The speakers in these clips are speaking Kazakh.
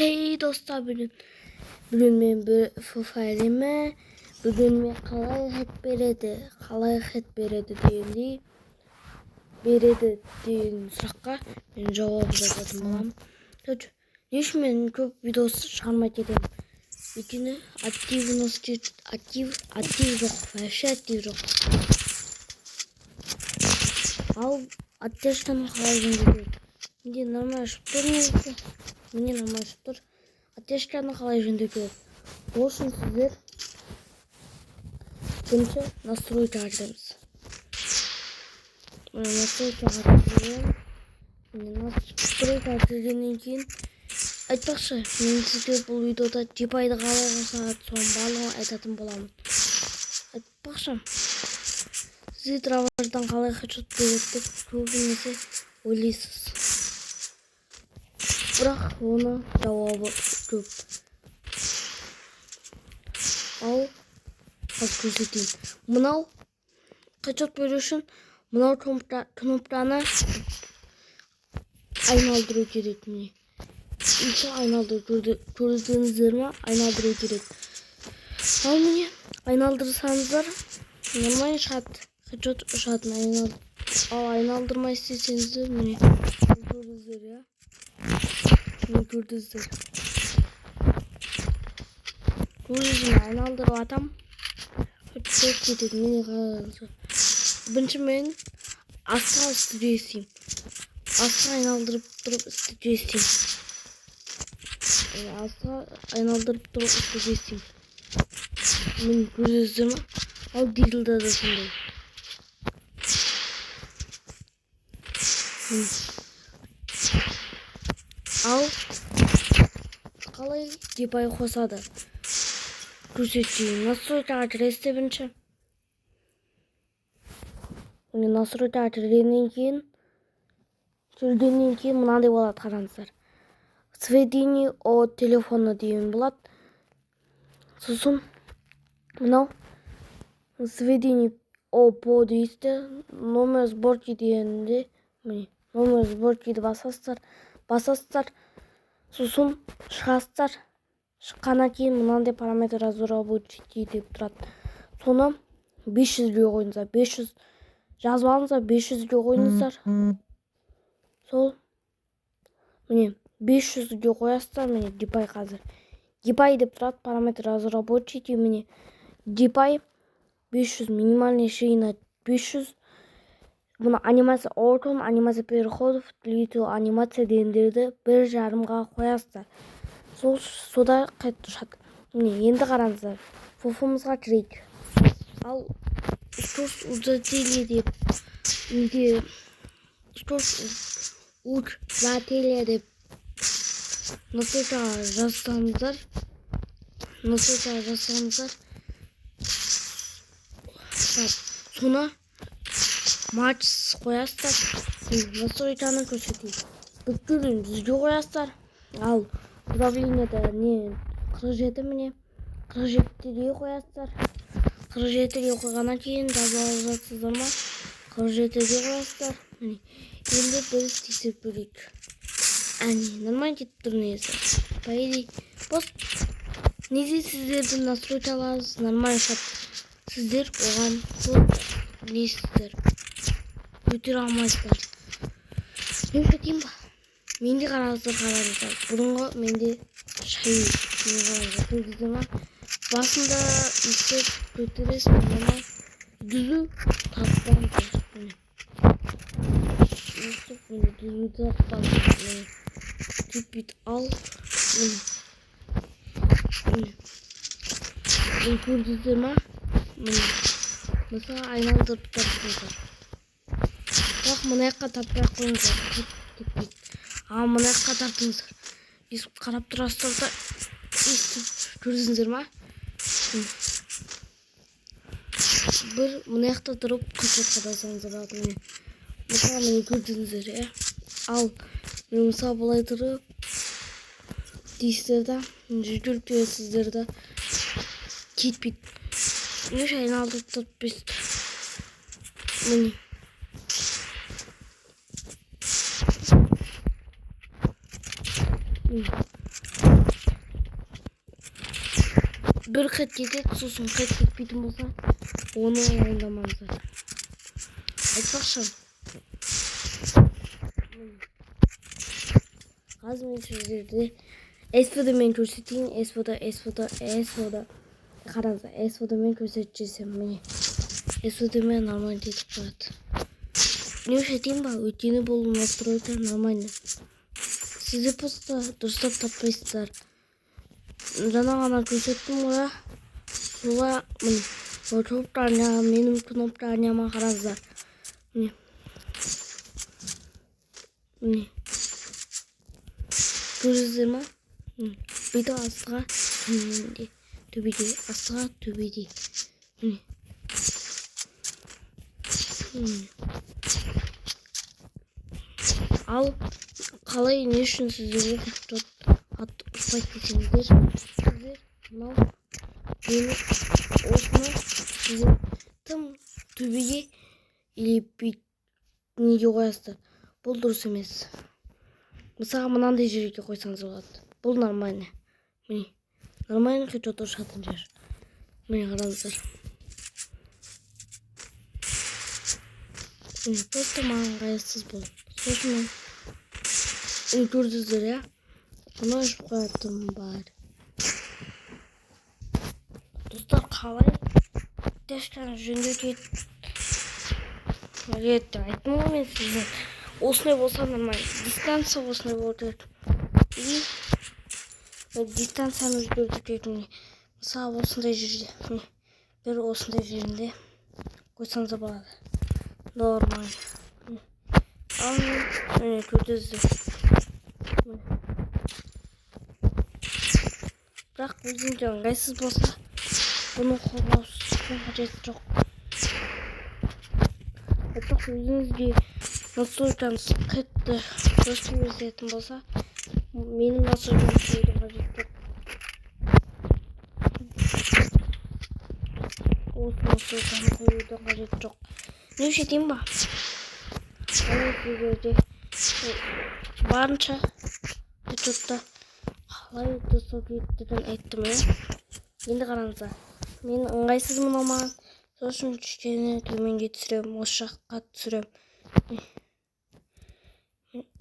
Хей достар, бүгін мен FIFA әлемі, бүгін мен қалай хет береді, қалай хет береді дегендей береді деген сұраққа мен жауап жазатын боламын. Короче, не үшін мен көп видео шығармай кетемін? Өйткені активность, актив жоқ, вообще актив жоқ. Ал оттяжканы қалай жөндеу керек? Менде нормально шығып тұр негізі. Міне нормально шығып тұр. Оттяжканы қалай жөндеу керек? Ол үшін сіздер бірінші настройкаға кіреміз. Міне настройкаға кіреміз. Міне настройкаға кіргеннен кейін, айтпақшы, мен сізге бұл видеода DPI-ді қалай қосады, соның барлығын айтатын боламын. Айтпақшы, сізге дроваждан қалай хедшот береді деп көбінесе ойлайсыз. Бірақ оны жауабы көп. Ал қазір көрсетейін. Мынау хедшот беру үшін мынау кнопканы айналдыру керек міне. Еще айналдыру көрдіңіздер ма? Айналдыру керек. Ал міне айналдырсаңыздар нормально шығады. Хедшот ұшатын ал айналдырмай істесеңіздер міне көрдіңіздер, иә? Міне көрдіңіздер. Көрдіңіздер ме? Айналдырып атам. Хедшот кетеді. Міне қараңыздар. Бірінші мен астыға үстіге істеймін. Астыға айналдырып тұрып үстіге істеймін. Астыға айналдырып тұрып үстіге істеймін. Міне көрдіңіздер ме? Ал Диглда да сондай. Міне. Ал қалай DPI қосады? Көрсетейін. Настройкаға кіресіздер бірінші. Міне настройкаға кіргеннен кейін мынандай болады, қараңыздар. Сведение о телефону деген болады. Сосын мынау сведение о по дейсіздер. Номер сборки дегенде міне номер сборкиді басасыздар. Сосын шығасыздар. Шыққаннан кейін мынандай параметр разработчики деп тұрады. Соны 500-ге қойыңыздар. 500 жазып алыңыздар, 500-ге қойыңыздар. Сол міне 500-ге қоясыздар. Міне DPI қазір. DPI деп тұрады, параметр разработчики міне DPI 500, минимальный ширина 500. Бұны анимация окон, анимация переходов, длительная анимация дегендерді бір жарымға қоясыздар. Сол сода қайтып ұшады. Міне енді қараңыздар. Фофымызға кірейік. Ал скорость удаления деп неде скорость удаления деп настройкаға жазсаңыздар, настройкаға жазсаңыздар, соны макс қоясыздар. Настройканы көрсетейін. Бүткілін жүзге қоясыздар. Ал управлениеда не 47, міне 47-ге қоясыздар. 47-ге қойғаннан кейін жазып алып жатсыздар ма? 47-ге қоясыздар. Міне енді біз тексеріп көрейік. Әне нормально кетіп тұр негізі. По идее, бос негізі сіздердің настройкаларыңыз нормально шығады. Сіздер оған көп несіздер, көтере алмайсыздар. Мен кетейін ба? Менде қараңыздар, қараңыздар. Бұрынғы менде шай, міне қараңыздар, көрдіңіздер ма? Басында өйстіп көтересіз, мына түзу тартпаңыздар. Міне. Өйстіп міне түзу тартпаңыздар. Міне. Кетпейді. Ал міне. Міне. Міне көрдіңіздер ма? Міне. Мысалы айналдырып тартыңыздар. Бірақ мына жаққа тартпай ақ қойыңыздар. Кетпейді. Ал мына жаққа тартыңыздар. Өйстіп қарап тұрасыздар да өйстіп көрдіңіздер ма? Бір мына жақта тұрып хедшотқа бассаңыздар болады. Міне. Мысалы міне көрдіңіздер, иә? Ал мен мысалы былай тұрып дейсіздер да, жүгіріп келесіздер да кетпейді. Не үшін айналдырып тартпайсыздар? Міне. Бір хет кетеді, сосын хет кетпейтін болса, оны уайымдамаңыздар. Айтпақшы, қазір мен сіздерге СВД-мен көрсетейін. СВД, СВД, СВД. Қараңыздар, СВД-мен көрсетіп жіберсем, міне. СВД-мен нормально кетіп қояды. Не үшін айтайын ба? Өйткені бұл настройка нормально. Сіздер просто дұрыстап таппайсыздар. Жаңа ғана көрсеттім ғой. Солай, міне. Ол кнопкаларына, менің кнопкаларыма қараңыздар. Міне. Міне. Көрдіңіздер ма? Бүйтіп астыға, төменде, төбеде, астыға, төбеде. Міне. Міне. Ал қалай, не үшін сіздерге хедшот ат ұшпайды десеңіздер, сіздер мынау мені осыны сіздер тым төбеге или бүйтіп неге қоясыздар? Бұл дұрыс емес. Мысалға, мынандай жерге қойсаңыз болады. Бұл нормально. Міне, нормально хедшот ұшатын жер. Міне, қараңыздар. Міне, просто маған ыңғайсыз болды. Сосын мен көрдіңіздер, иә? Бұны ашып қоятын бар. Достар, қалай тяжканы жөндеу керек деп айттым ғой мен сізге. Осындай болса нормально. Дистанция осындай болу керек. И дистанцияны өзгерту керек. Міне, мысалы, осындай жерде, міне, бір осындай жерінде қойсаңыз болады. Нормально. Ал міне, көрдіңіздер. Міне. Бірақ өзіңде ыңғайсыз болса, бұны қолдаудың қажеті жоқ. Айтпақ, өзіңізге настройкаңыз қатты дұрыс өтетін болса, менің настройкамды қоюдың қажеті жоқ. Осы настройканы қоюдың қажеті жоқ. Не үшін айтайын ба? Ал сіздерде барынша хедшотты қалай дұрыстау керектігін айттым, иә? Енді қараңыздар, мен ыңғайсыз мынау маған, сол үшін кішкене төменге түсіремін, осы жаққа түсіремін.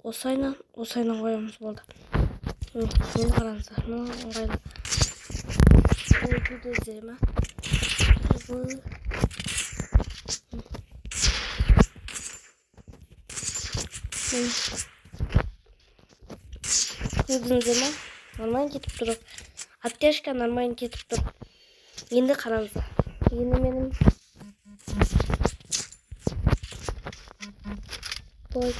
Осайынан, осайынан қоямыз, болды. Енді қараңыздар, мынау ыңғайлы. Көрдіңіздер ма? Көрдіңіздер ма? Нормально кетіп тұр. Аптечка нормально кетіп тұр. Енді қараңыздар. Енді менің былай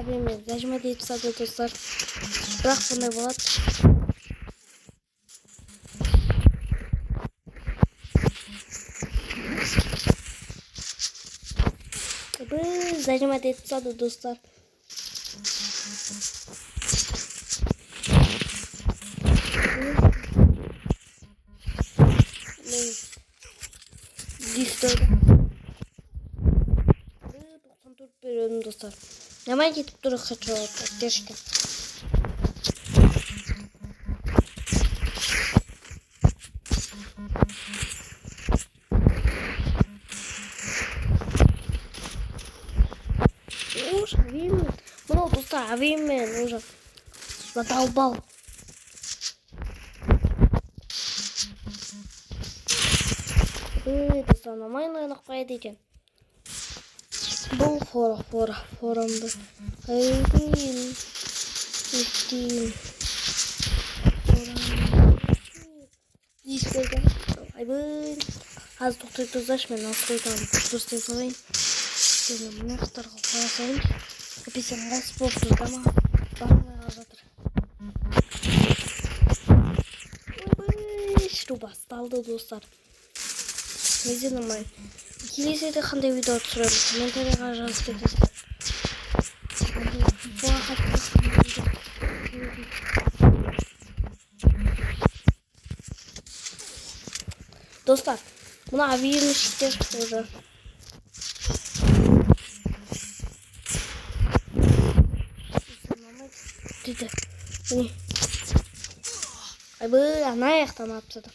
әбеме зажимать етіп тастады, достар. Бірақ бұндай болады. Зажимать етіп тастады, достар. 94 беремін, достар. Нормально кетіп тұр хедшот, аптечка. Мынау, достар, авимен уже задолбал. Достар, нормально ойнап қояды екен. Бұл фора, фора, форамды. Айдин, істейін. Айбын. Аз тоқтай тұрсайшы, мен настройканы дұрыстай салайын. Мына жақтарға қоя салайын. Әйтпесе ыңғайсыз болып тұр да маған. Бармай қалып жатыр. Ойбай, шіру басталды, достар. Неде нормально. Келесіде қандай видео түсіремін? Комментарийға жазып кетесіздер. Достар, мына авиамешіктер уже. Көрсетеді. Міне. Айбы, ана жақтан атып тастады.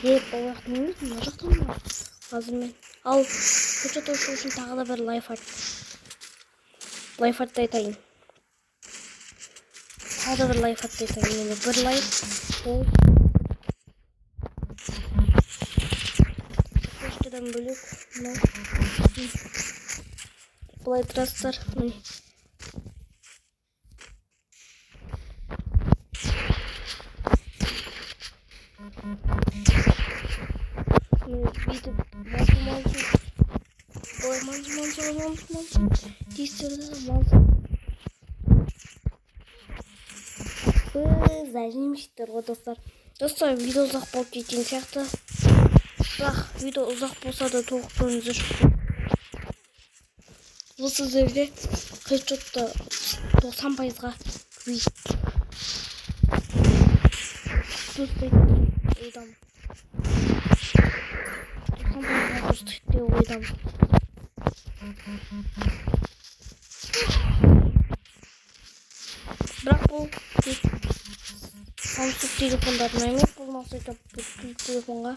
Нет, бұл жақтан емес, мына жақтан ба? Қазір мен. Ал, хедшот ұшу үшін тағы да бір лайфхак. Лайфхакты айтайын. Тағы да бір лайфхакты айтайын. Енді бір лайф ол почтадан бөлек мынау. Былай тұрасыздар. Міне. Бүйтіп мансы былай мансы мансы мансы мансы дейсіздер да мансы. Біз зажимщиктер ғой, достар. Достар, видео ұзақ болып кеткен сияқты. Бірақ видео ұзақ болса да толық көріңіздер. Бұл сіздерге хедшотты 90%-ға дұрыстайды ойдамын. 90%-ға дұрыстайды деп ойдамын. Бірақ бұл тек Samsung телефондарына емес, бұл мақсатта бүткіл телефонға.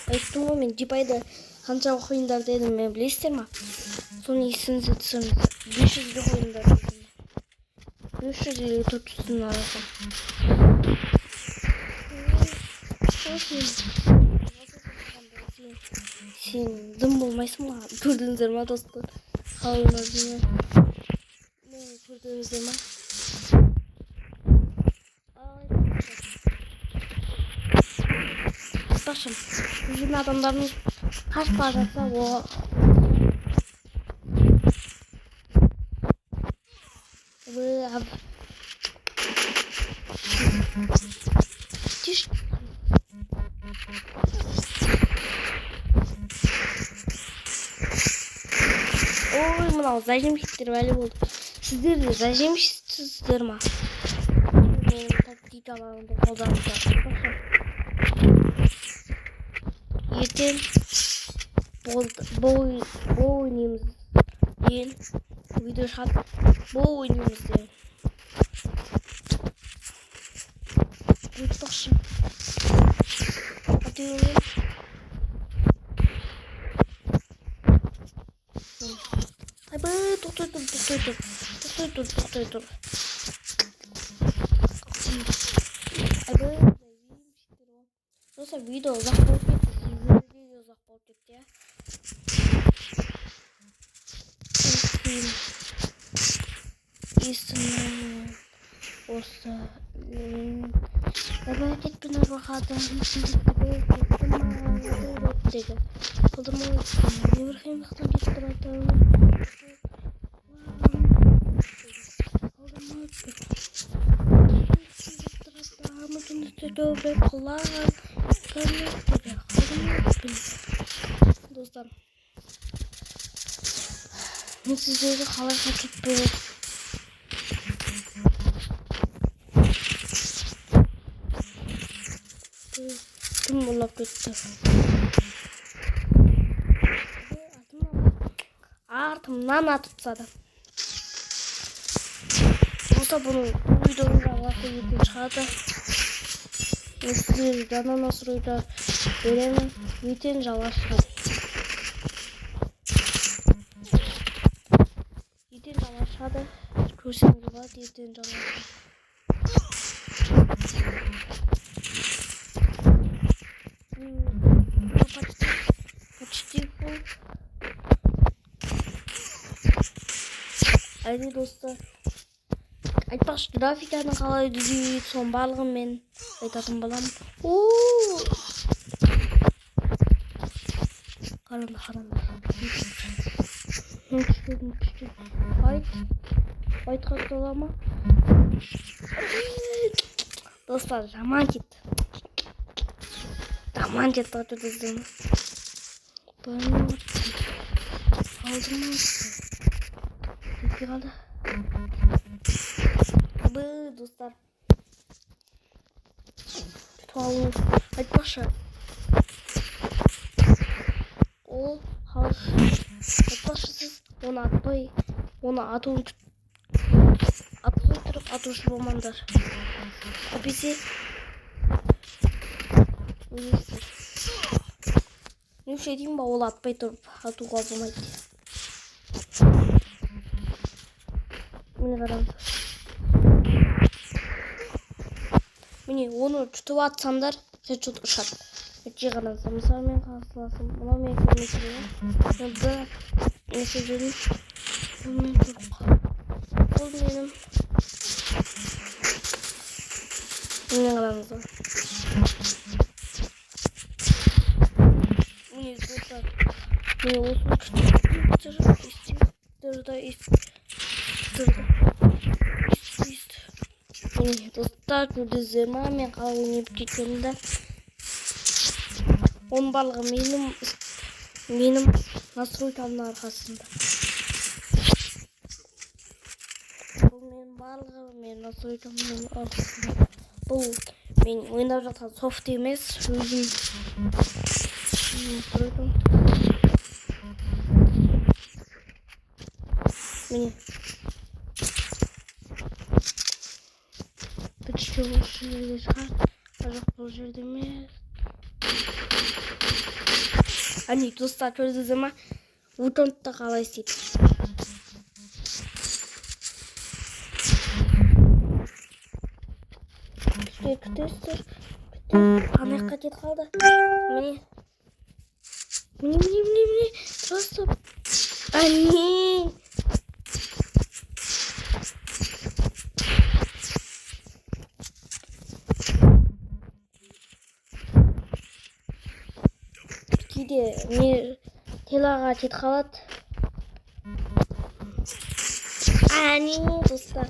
Айттым ғой мен, Дипайды қанша қойыңдар дедім мен, білесіздер ма? Соны есіңізге түсіріңіз. 500-ге қойыңдар дедім. 500 или 400-дің арасы. Сен дым болмайсың ба? Көрдіңіздер ма, достар? Қалай ойнадым? Мені көрдіңіздер ма? Айтпақшы, біздің адамдарымыз қашып бара жатса, о Тише. Ой, мынау зажимщиктер бәле болды. Сіздер де зажимщиксіздер ма? Менің тактикаларымды қолданыңыздар. Ертең бол ойнаймыз деген видео шығады. Бол ойнаймыз деген. Айтпақшы. Айбы, тоқтай тұр, тоқтай тұр. Тоқтай тұр, тоқтай тұр. Айбы, достар, видео ұзақ болып кетті. Сіздерге де ұзақ болып кетті, иә. Есімім осы. Достар, мен сіздерге қалай қайтып беремін? Кім ұрлап кетті? Артымнан атып тастады. Болса бұның видеоның жалғасы ертең шығады. Мен сіздерге жаңа настройда беремін. Ертең жалғасы шығады. Ертең жалғасы шығады. Көрсеңіз болады, ертең жалғасы. Почти фул. Әне достар, айтпақшы, графиканы қалай түзейді, соның барлығын мен айтатын боламын. Қараңдар, қараңдар. Күшті. Айт. Айтқа тола ма? Достар, жаман кетті. Жаман кетті біздің. Алдым. Жетпей қалды. Достар. Күтіп алыңыз. Айтпақшы. Ол халық. Айтпақшы, сіз оны атпай, оны атуын атпай тұрып Атушы болмаңдар. Әйтпесе өлесіздер. Не үшін деймін ба, ол атпай тұрып атуға болмайды. Міне қараңыздар. Міне оны тұтып атсаңдар, хедшот ұшады. Өте қараңыздар. Мысалы мен қарсыласым, мынау мен көрмеймін. Мен бір нәрсе жедім. Мен көріп қалдым. Бұл менің. Міне қараңыздар. Міне достар. Міне осы міне достар, көрдіңіздер ма, мен қалай ойнап кеткенімді. Оның барлығы менің настройкамның арқасында. Бұл менің барлығы менің настройкамның арқасында. Бұл мен ойнап жатқан софт емес, өзім настройкам. Міне. Бірінші осы жерде шығар. Жоқ, бұл жерде емес. Әне, достар, көрдіңіздер ма? Утонтты қалай істейді? Күтесіздер, күтесіздер. Ана жаққа кетіп қалды. Міне. Міне, міне, міне, міне. Просто. Әне. Кейде не телаға кетіп қалады. Әне, достар.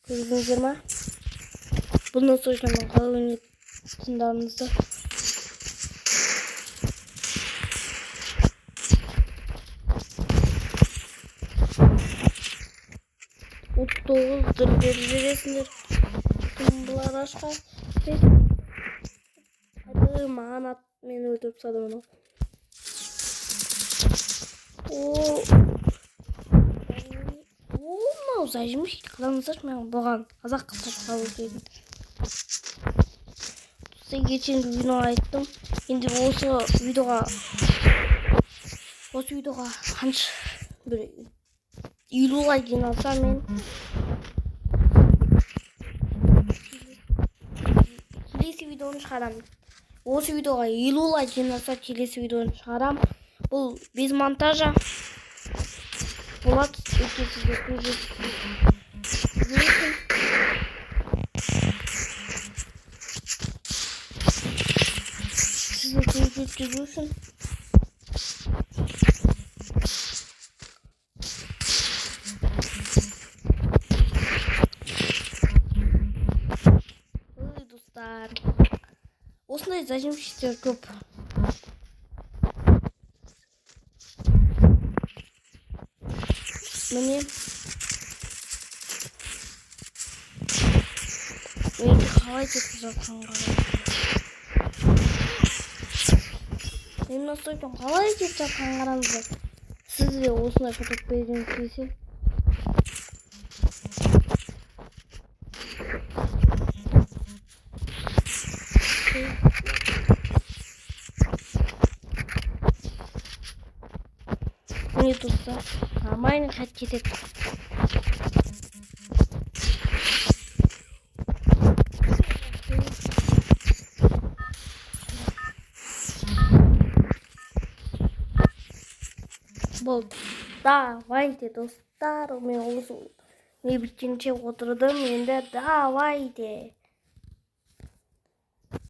Көрдіңіздер ма? Бұл настройканың қалай ойнайтындарыңызды. 39 дыр беріп жібересіңдер. Бұлар ашқа. Ай, маған ат, мені өлтіріп тастады мынау. О, мынау зажимщик. Қараңыздаршы, мен бұған қазақ қылып қалу дейтін. Сен кешеңгі видеоға айттым. Енді осы видеоға қанша бір 50 лайк жиналса, мен келесі видеоны шығарамын. Осы видеоға 50 лайк жиналса, келесі видеоны шығарамын. Бұл без монтажа болады. Өте сізге көз жеткізу. Сізге көз жеткізу үшін. Ой, достар. Осындай зажимщиктер көп. Міне. Мен қалай кетіп жатқанын қараңыздар. Менің настройкам қалай кетіп жатқанын қараңыздар. Сіз де осындай фото бергіңіз келсе. Міне достар, нормально хат кетеді. Болды. Давайте, достар, мен осы не біткенше отырдым. Енді давайте.